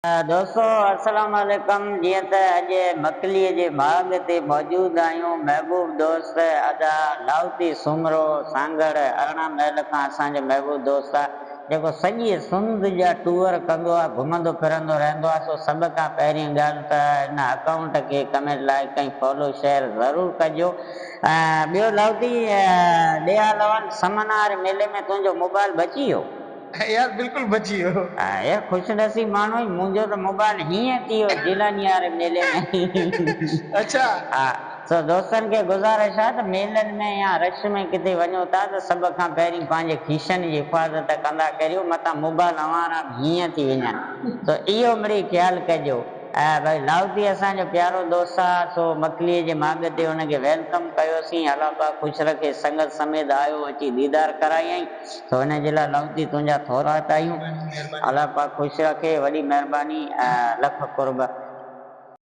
دوستو السلام عليڪم جيئن ته اڄ مڪلي جي ماڳ تي موجود آهيون محبوب دوست ادا لاهوتي سومرو سانگهڙ 18 ميل کان اسان جو محبوب دوست آ جيڪو سڄي سنڌ جا ٽوئر ڪندو آ گهمندو ڦرندو رهندو آ سو سڀ کان پهرين ڳالهه ته هن اڪائونٽ کي ڪمينٽ لائيڪ ۽ فالو شيئر ضرور ڪجو ٻيو لاهوتي ڏي حال احوال سمنار ميلي ۾ تنهنجو موبائل بچي ويو. يار بلڪل بچي ويو. يار خوش نصيب ماڻهو آهين منهنجو ته موبائل هيئن ٿي ويو جيلاني واري ميلي ۾. اڇا. ها سو دوستن کي گذارش آهي ته ميلن ۾ يا رش ۾ ڪٿي وڃو ٿا ته سڀ کان پهرين پنهنجي کيسن جي حفاظت ڪندا ڪريو متان موبائل اوهان را به هيئن ٿي وڃن سو اهو مڙئي خيال ڪجو. ۽ ڀائي لاهوتي اسان جو پيارو دوست آ سو مڪليء جي ماڳ تي ان کي welcome ڪيوسين الله پاڪ خوش رکي سنگت سميت آيو اچي ديدار ڪرايائين سو ان جي لاء لاهوتي تنهنجا ٿورائتا آهيون الله پاڪ خوش رکي وڏي مهرباني لک قرب.